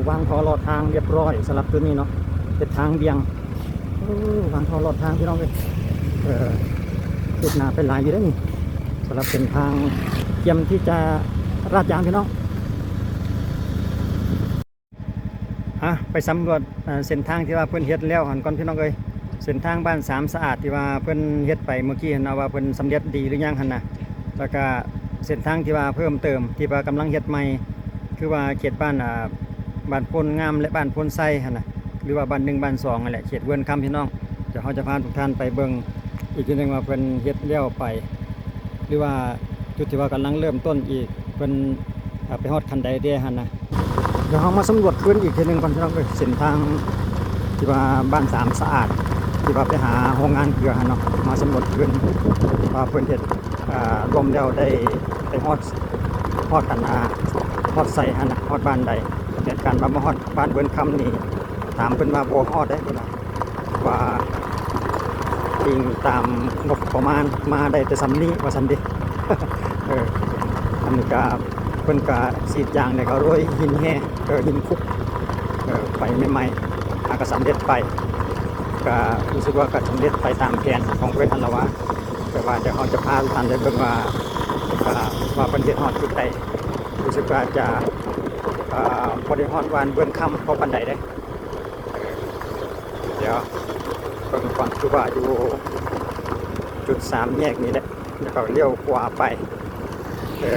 ວາງທໍ່ລອດທາງຮຽບຮ້ອຍສຳລັບຈຸດນີ້ເນາະ ເຮັດທາງບ່ຽງ. ໂອ້ ວາງທໍ່ລອດທາງພີ່ນ້ອງເອີຍ. ເອີ ຄືບໜ້າໄປຫຼາຍຢູ່ເດ້ນີ້ ສຳລັບເສັ້ນທາງກຽມທີ່ຈະລາດຢາງພີ່ນ້ອງ. ອ່ະ ໄປສຳຫຼວດ ເອີ ເສັ້ນທາງທີ່ວ່າເພິ່ນເຮັດແລ້ວຫັ້ນກ່ອນພີ່ນ້ອງເອີຍ. ເສັ້ນທາງບ້ານສາມສະອາດທີ່ວ່າເພິ່ນເຮັດໄປເມື່ອກີ້ຫັ້ນນະ ວ່າເພິ່ນສຳເລັດດີຫຼືຍັງຫັ້ນນະ ແລ້ວກະເສັ້ນທາງທີ່ວ່າເພີ່ມເຕີມທີ່ວ່າກຳລັງເຮັດໃໝ່ ຄືວ່າເຂດບ້ານ ອ່າ ບ້ານໂພນງາມ ແລະ ບ້ານໂພນໄຊຫັ້ນນະ ຫຼືວ່າບ້ານໜຶ່ງ ບ້ານສອງຫັ້ນແຫຼະ ເຂດເວີນຄຳພີ່ນ້ອງ. ດຽວເຮົາຈະພາທຸກທ່ານໄປເບິ່ງອີກທີໜຶ່ງວ່າເພິ່ນເຮັດແລ້ວໄປ ຫຼືວ່າຈຸດທີ່ວ່າກຳລັງເລີ່ມຕົ້ນອີກ ເພິ່ນ ອ່າ ໄປຮອດຂັ້ນໃດແດ່ຫັ້ນນະ. ດຽວເຮົາມາສຳຫຼວດຄືນອີກເທື່ອໜຶ່ງກ່ອນພີ່ນ້ອງເອີຍ ເສັ້ນທາງທີ່ວ່າບ້ານສາມສະອາດ ທີ່ວ່າໄປຫາໂຮງງານເກືອຫັ້ນເນາະ ມາສຳຫຼວດຄືນວ່າເພິ່ນເຮັດ ອ່າ ລວມແລ້ວໄດ້ ໄດ້ຮອດ ຮອດອັນ ອ່າ ຮອດໃສຫັ້ນນະ ຮອດບ້ານໃດ ແມ່ນການວ່າມາຮອດບ້ານເວີນຄຳນີ້ ຖາມເພິ່ນວ່າບໍ່ຮອດເດ້ເພິ່ນວ່າ ວ່າອີງຕາມງົບປະມານມາໄດ້ແຕ່ສ່ຳນີ້ວ່າຊັ້ນເດ. ເອີ ອັນນີ້ກະເພິ່ນກະສີດຢາງແລ້ວກະໂລຍຫີນແຮ່ ເອີ ຫີນຄຸກ ເອີ ໄປໃໝ່ໆ ຫາກະສຳເລັດໄປ ກະຮູ້ສຶກວ່າກະສຳເລັດໄປຕາມແຜນຂອງເພິ່ນຫັ້ນລະວ່າ ແຕ່ວ່າດຽວເຮົາຈະພາທຸກທ່ານໄປເບິ່ງວ່າ ວ່າເພິ່ນເຮັດຮອດຈຸດໃດ ຮູ້ສຶກວ່າຈະ ເອີ ບໍ່ໄດ້ຮອດບ້ານເວີນຄຳພໍປານໃດເດ້. ດຽວເບິ່ງກ່ອນ ຄືວ່າຢູ່ຈຸດສາມແຍກນີ້ແຫຼະ ແລ້ວກໍລ້ຽວຂວາໄປ ເອີ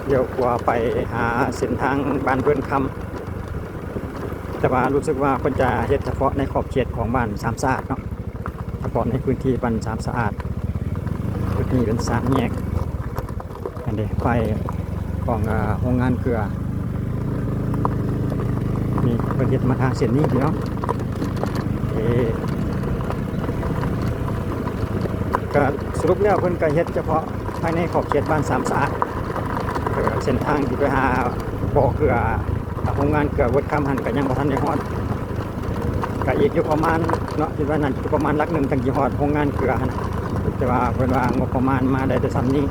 ລ້ຽວຂວາໄປຫາເສັ້ນທາງບ້ານເວີນຄຳ ແຕ່ວ່າຮູ້ສຶກວ່າເພິ່ນຈະເຮັດສະເພາະໃນຂອບເຂດຂອງບ້ານສາມສະອາດເນາະ ສະເພາະໃນພື້ນທີ່ບ້ານສາມສະອາດ. ຈຸດນີ້ເປັນສາມແຍກ ອັນເດ ປ້າຍຂອງ ເອີ ໂຮງງານເກືອ ນີ້ເພິ່ນເຮັດມາທາງເສັ້ນນີ້ພີ່ນ້ອງ. ເອີ ກະສະຫຼຸບແລ້ວເພິ່ນກະເຮັດສະເພາະພາຍໃນຂອບເຂດບ້ານສາມສະອາດ ເອີ ເສັ້ນທາງທີ່ໄປຫາບໍ່ເກືອ ໂຮງງານເກືອເວີນຄຳຫັ້ນກະຍັງບໍ່ທັນໄດ້ຮອດ ກະອີກຢູ່ປະມານເນາະ ຄິດວ່າໜ້າຈະຢູ່ປະມານຫຼັກໜຶ່ງຈັ່ງຊິຮອດໂຮງງານເກືອຫັ້ນ ແຕ່ວ່າເພິ່ນວ່າງົບປະມານມາໄດ້ແຕ່ສ່ຳນີ້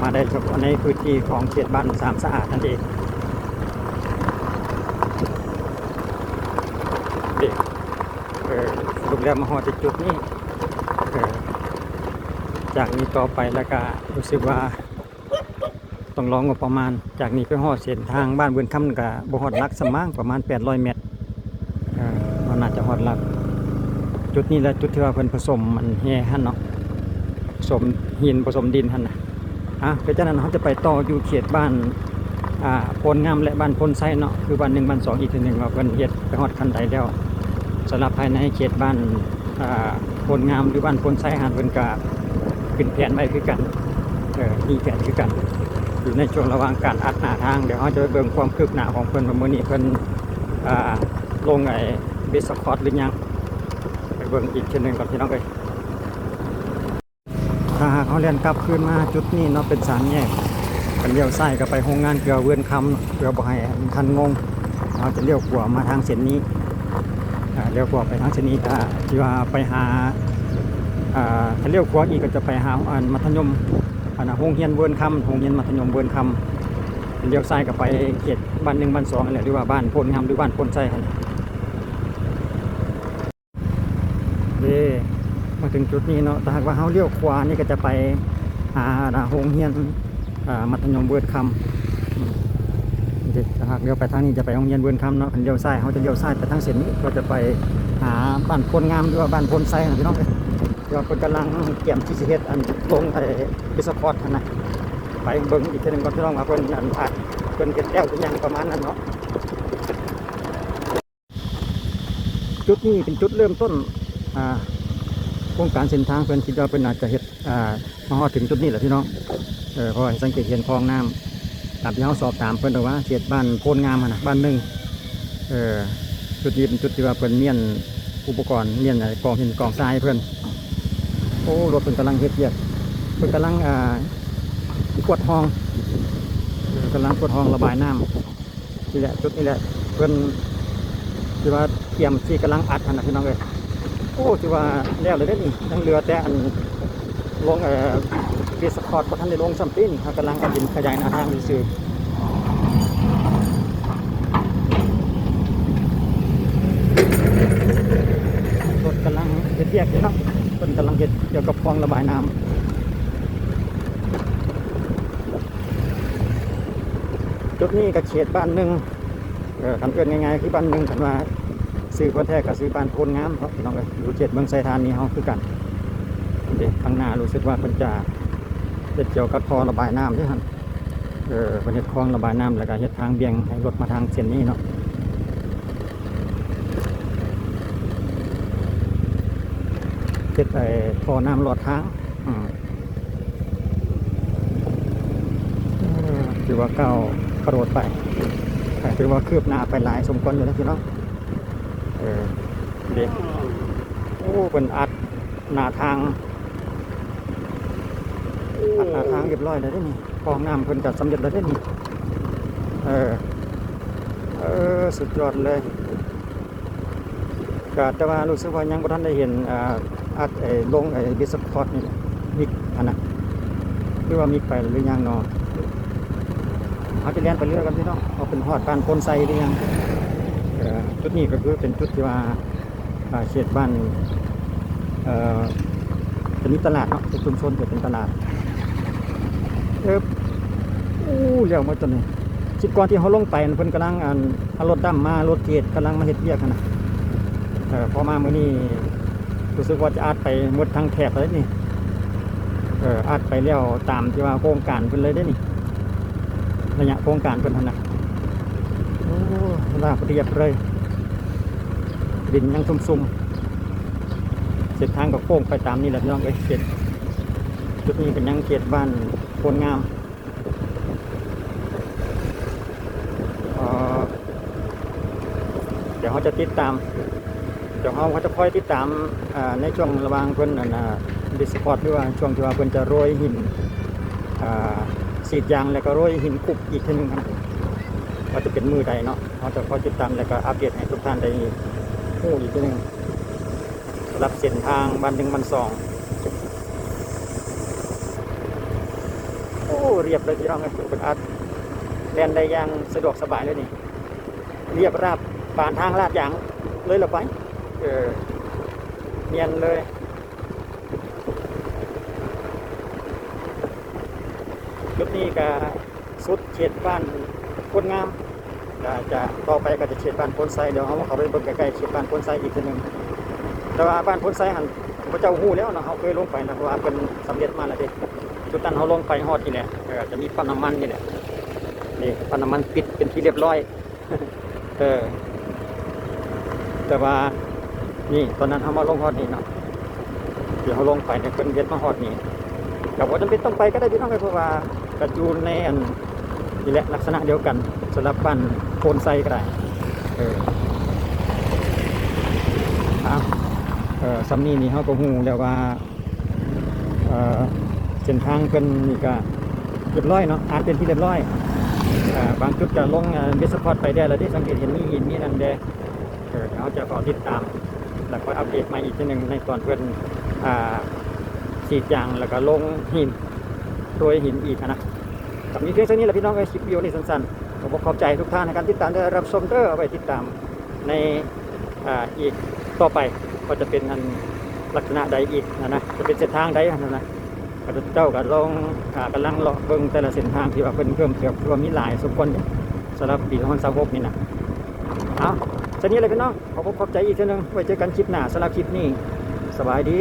ມາໄດ້ສະເພາະໃນພື້ນທີ່ຂອງເຂດບ້ານສາມສະອາດນັ້ນເອງ. ເອີ ສະຫຼຸບແລ້ວມາຮອດທີ່ຈຸດນີ້ ເອີ ຈາກນີ້ຕໍ່ໄປແລ້ວກະຮູ້ສຶກວ່າ ຕ້ອງລໍງົບປະມານ ຈາກນີ້ໄປຮອດເສັ້ນທາງບ້ານເວີນຄຳກະບໍ່ຮອດຫຼັກຊໍ່າມັ້ງ ປະມານແປດຮ້ອຍແມັດ ເອີ ບໍ່ໜ້າຈະຮອດຫຼັກ. ຈຸດນີ້ແຫຼະຈຸດທີ່ວ່າເພິ່ນປະສົມອັນແຮ່ຫັ້ນເນາະ ປະສົມຫີນປະສົມດິນຫັ້ນນະ. ອ່າ ເປັນຈັ່ງນັ້ນເຮົາຈະໄປຕໍ່ຢູ່ເຂດບ້ານ ອ່າ ໂພນງາມ ແລະ ບ້ານໂພນໄຊເນາະ ຄືບ້ານໜຶ່ງ ບ້ານສອງ ອີກເທື່ອໜຶ່ງວ່າເພິ່ນເຮັດໄປຮອດຂັ້ນໃດແລ້ວ. ສຳລັບພາຍໃນເຂດບ້ານ ອ່າ ໂພນງາມ ຫຼື ບ້ານໂພນໄຊຫັ້ນ ເພິ່ນກະຂຶ້ນແຜນໄວ້ຄືກັນ ເອີ ມີແຜນຄືກັນ ຢູ່ໃນຊ່ວງລະຫວ່າງການອັດໜ້າທາງ. ດຽວເຮົາຈະໄປເບິ່ງຄວາມຄືບໜ້າຂອງເພິ່ນວ່າມື້ນີ້ເພິ່ນ ອ່າ ລົງໄອ້ເບສຄອດຫຼືຍັງ ໄປເບິ່ງອີກເທື່ອໜຶ່ງກ່ອນພີ່ນ້ອງເອີຍ. ຖ້າຫາກເຮົາແລ່ນກັບຄືນມາຈຸດນີ້ເນາະ ເປັນສາມແຍກ ຄັນລ້ຽວຊ້າຍກໍໄປໂຮງງານເກືອເວີນຄຳ ເພື່ອບໍ່ໃຫ້ທ່ານງົງ ເຮົາຈະລ້ຽວຂວາມາທາງເສັ້ນນີ້ ອ່າ ລ້ຽວຂວາໄປທາງເສັ້ນນີ້ ກໍທີ່ວ່າໄປຫາ ອ່າ ຖ້າລ້ຽວຂວາອີກກໍຈະໄປຫາ ອັນ ມັດທະຍົມ ອັນ ໂຮງຮຽນເວີນຄຳ ໂຮງຮຽນມັດທະຍົມເວີນຄຳ. ລ້ຽວຊ້າຍກໍໄປເຂດບ້ານໜຶ່ງ ບ້ານສອງຫັ້ນແຫຼະ ຫຼືວ່າບ້ານໂພນງາມ ຫຼືບ້ານໂພນໄຊຫັ້ນ. ເດ້ ມາເຖິງຈຸດນີ້ເນາະ ຖ້າຫາກວ່າເຮົາລ້ຽວຂວານີ້ກໍຈະໄປຫາ ອ່າ ໂຮງຮຽນ ອ່າ ມັດທະຍົມເວີນຄຳ. ເດ້ ຖ້າຫາກລ້ຽວໄປທາງນີ້ຈະໄປໂຮງຮຽນເວີນຄຳເນາະ ຄັນລ້ຽວຊ້າຍເຮົາຈະລ້ຽວຊ້າຍໄປທາງເສັ້ນນີ້ ກໍຈະໄປຫາບ້ານໂພນງາມ ຫຼືວ່າບ້ານໂພນໄຊຫັ້ນນະພີ່ນ້ອງເອີຍ. ເພາະວ່າເພິ່ນກຳລັງກຽມທີ່ຊິເຮັດອັນລົງໄອ້ເບສຄອດຫັ້ນນະ ໄປເບິ່ງອີກເທື່ອໜຶ່ງກ່ອນພີ່ນ້ອງ ວ່າເພິ່ນອັນ ອາດ ເພິ່ນເຮັດແລ້ວຫຼືຍັງ ປະມານນັ້ນເນາະ. ຈຸດນີ້ເປັນຈຸດເລີ່ມຕົ້ນ ອ່າ ໂຄງການເສັ້ນທາງເພິ່ນ ຄິດວ່າເພິ່ນອາດຈະເຮັດ ອ່າ ມາຮອດເຖິງຈຸດນີ້ແຫຼະພີ່ນ້ອງ. ເອີ ເພາະວ່າສັງເກດເຫັນຄອງນ້ຳ ຕາມທີ່ເຮົາສອບຖາມເພິ່ນວ່າເຂດບ້ານໂພນງາມຫັ້ນນະ ບ້ານໜຶ່ງ. ເອີ ຈຸດນີ້ເປັນຈຸດທີ່ວ່າເພິ່ນມ້ຽນອຸປະກອນ ມ້ຽນກອງຫີນກອງຊາຍໃຫ້ເພິ່ນ. ໂອ້ ລົດເພິ່ນກຳລັງເຮັດວຽກ ເພິ່ນກຳລັງ ອ່າ ກວດຮ່ອງ ເອີ ກຳລັງກວດຮ່ອງລະບາຍນ້ຳ. ນີ້ແຫຼະ ຈຸດນີ້ແຫຼະ ເພິ່ນທີ່ວ່າກຽມທີ່ກຳລັງອັດຫັ້ນນະພີ່ນ້ອງເອີຍ. ໂອ້ ຖືວ່າແລ້ວແລ້ວເດ້ນີ້ ຍັງເຫຼືອແຕ່ອັນລົງ ເອີ ເບສຄອດ ບໍ່ທັນໄດ້ລົງຊ້ຳຕິ ເຮົາກຳລັງເອົາດິນຂະຫຍາຍໜ້າທາງຊື່ໆ. ວຽກຢູ່ເນາະ ເພິ່ນກຳລັງເຮັດກ່ຽວກັບຄອງລະບາຍນ້ຳ. ຈຸດນີ້ກໍເຂດບ້ານໜຶ່ງ ເອີ ຄັນເອີ້ນງ່າຍໆຄືບ້ານໜຶ່ງ ຄັນວ່າຊື່ເພິ່ນແທ້ກໍຊື່ບ້ານໂພນງາມເນາະ ພີ່ນ້ອງເອີຍ. ຢູ່ເຂດເມືອງໄຊທານີເຮົາຄືກັນ. ເດ້ ຂ້າງໜ້າຮູ້ສຶກວ່າເພິ່ນຈະເຮັດກ່ຽວກັບທໍ່ລະບາຍນ້ຳເດ້ຫັ້ນ. ເອີ ເພິ່ນເຮັດຄອງລະບາຍນ້ຳ ແລ້ວກໍເຮັດທາງບ່ຽງໃຫ້ລົດມາທາງເສັ້ນນີ້ເນາະ. ເຮັດໄອ້ທໍ່ນ້ຳລອດທາງ. ອືມ ຖືວ່າກ້າວກະໂດດໄປ ຖືວ່າຄືບໜ້າໄປຫຼາຍສົມຄວນຢູ່ເດ້ພີ່ນ້ອງ. ເອີ ເດ້ ໂອ້ ເພິ່ນອັດໜ້າທາງ ອັດໜ້າທາງຮຽບຮ້ອຍແລ້ວເດ້ນີ້. ຄອງນ້ຳເພິ່ນກໍສຳເລັດແລ້ວເດ້ນີ້. ເອີ ເອີ ສຸດຍອດເລີຍ. ກະແຕ່ວ່າຮູ້ສຶກວ່າຍັງບໍ່ທັນໄດ້ເຫັນ ອ່າ ອັດ ເອີ ລົງໄອ້ບິດສະຄອດນີ້ ມິກຫັ້ນນະ ຫຼືວ່າມິກໄປຫຼືຍັງເນາະ. ເຮົາຈະແລ່ນໄປເລື້ອຍກ່ອນພີ່ນ້ອງ ເອົາເປັນຮອດບ້ານໂພນໄຊຫຼືຍັງ. ເອີ ຈຸດນີ້ກໍຄືເປັນຈຸດທີ່ວ່າ ອ່າ ເຂດບ້ານ ເອີ ຈະມີຕະຫຼາດເນາະ ເປັນຊຸມຊົນ ເປັນຕະຫຼາດ. ເອີບ ໂອ້ ແລ້ວໝົດຕົວນີ້. ຄລິບກ່ອນທີ່ເຮົາລົງໄປ ເພິ່ນກຳລັງ ອັນ ເອົາລົດດຳມາ ລົດເກດກຳລັງມາເຮັດວຽກຫັ້ນນະ. ເອີ ພໍມາມື້ນີ້ຮູ້ສຶກວ່າຈະອັດໄປໝົດທັງແຖບເລີຍນີ້. ເອີ ອັດໄປແລ້ວຕາມທີ່ວ່າໂຄງການເພິ່ນເລີຍເດ້ນີ້ ໄລຍະໂຄງການເພິ່ນຫັ້ນນະ. ໂອ້ ລາບຮຽບເລີຍ ດິນຍັງຊຸ່ມໆ. ເສັ້ນທາງກໍໂຄ້ງໄປຕາມນີ້ແຫຼະພີ່ນ້ອງເອີຍ. ເຂດ ຈຸດນີ້ເປັນຍັງເຂດບ້ານໂພນງາມ. ເອີ ດຽວເຮົາຈະຕິດຕາມ ດຽວເຮົາ ເຮົາຈະຄອຍຕິດຕາມ ເອີ ໃນຊ່ວງລະຫວ່າງເພິ່ນ ອັນ ອ່າ ດິສຄອດ ຫຼືວ່າຊ່ວງທີ່ວ່າເພິ່ນຈະໂຣຍຫີນ ອ່າ ສີດຢາງ ແລ້ວກໍໂຣຍຫີນຄຸບອີກເທື່ອໜຶ່ງຫັ້ນ ວ່າຈະເປັນມື້ໃດເນາະ. ເຮົາຈະຄອຍຕິດຕາມ ແລ້ວກໍອັບເດດໃຫ້ທຸກທ່ານໄດ້ຮູ້ອີກເທື່ອໜຶ່ງ ສຳລັບເສັ້ນທາງບ້ານໜຶ່ງ ບ້ານສອງ. ໂອ້ ລຽບເລີຍພີ່ນ້ອງເອີຍ ເປັນອັດ ແລ່ນໄດ້ຢ່າງສະດວກສະບາຍເລີຍນີ້. ລຽບລາບປານທາງລາດຢາງເລີຍລະໄປ. ເອີ ນຽນເລີຍ. ຈຸດນີ້ກະສຸດເຂດບ້ານໂພນງາມ ກະຈະ ຕໍ່ໄປກະຈະເຂດບ້ານໂພນໄຊ. ດຽວເຮົາເຂົ້າໄປເບິ່ງໃກ້ໆເຂດບ້ານໂພນໄຊອີກເທື່ອໜຶ່ງ. ແຕ່ວ່າບ້ານໂພນໄຊຫັ້ນ ເຂົາເຈົ້າຮູ້ແລ້ວເນາະ ເຮົາເຄີຍລົງໄປນະ ເພາະວ່າເພິ່ນສຳເລັດມາແລ້ວເດ້. ຈຸດນັ້ນເຮົາລົງໄປຮອດນີ້ແຫຼະ ເອີ ຈະມີປ້ຳນ້ຳມັນນີ້ແຫຼະ. ນີ້ປ້ຳນ້ຳມັນປິດເປັນທີ່ລຽບຮ້ອຍ. ເອີ ແຕ່ວ່ານີ້ ຕອນນັ້ນເຮົາມາລົງຮອດນີ້ເນາະ ທີ່ເຮົາລົງໄປນີ້ ເພິ່ນເຮັດມາຮອດນີ້ ກໍບໍ່ຈຳເປັນຕ້ອງໄປກໍໄດ້ພີ່ນ້ອງເອີຍ ເພາະວ່າກໍຢູ່ໃນອັນນີ້ແຫຼະ ລັກສະນະດຽວກັນ ສຳລັບບ້ານໂພນໄຊກໍໄດ້. ເອີ ເອົາ ເອີ ສ່ຳນີ້ນີ້ເຮົາກໍຮູ້ແລ້ວວ່າ ເອີ ເສັ້ນທາງເພິ່ນນີ້ກະຮຽບຮ້ອຍເນາະ ອັດເປັນທີ່ຮຽບຮ້ອຍ. ເອີ ບາງຈຸດກະລົງ ເອີ ເບສສະພອດໄປແດ່ແລ້ວເດ້ ສັງເກດເຫັນມີຫີນມີນັ້ນແດ່. ເອີ ເຮົາຈະຂໍຕິດຕາມ ແລ້ວຄ່ອຍອັບເດດໃໝ່ອີກເທື່ອໜຶ່ງ ໃນຕອນເພິ່ນ ອ່າ ສີດຢາງ ແລ້ວກະລົງຫີນ ໂຣຍຫີນອີກຫັ້ນນະ. ກໍມີພຽງສ່ຳນີ້ແຫຼະພີ່ນ້ອງເອີຍ ຄລິບວິດີໂອນີ້ສັ້ນໆ. ຂໍຂອບໃຈທຸກທ່ານໃນການຕິດຕາມ ແລະ ຮັບຊົມເດີ. ເອົາໄວ້ຕິດຕາມໃນ ອ່າ ອີກຕໍ່ໄປ ວ່າຈະເປັນອັນລັກສະນະໃດອີກຫັ້ນນະ ຈະເປັນເສັ້ນທາງໃດຫັ້ນນະ. ຂ້າພະເຈົ້າກໍລອງ ອ່າ ກຳລັງເລາະເບິ່ງແຕ່ລະເສັ້ນທາງທີ່ວ່າເພິ່ນເພີ່ມເຕີມ ຖືວ່າມີຫຼາຍສົມຄວນເດ້ ສຳລັບປີສອງພັນຊາວຫົກນີ້ນະ. ເອົາ ສ່ຳນີ້ແຫຼະພີ່ນ້ອງ ຂໍຂອບໃຈອີກເທື່ອໜຶ່ງ ໄວ້ເຈີກັນຄລິບໜ້າ. ສຳລັບຄລິບນີ້ ສະບາຍດີ.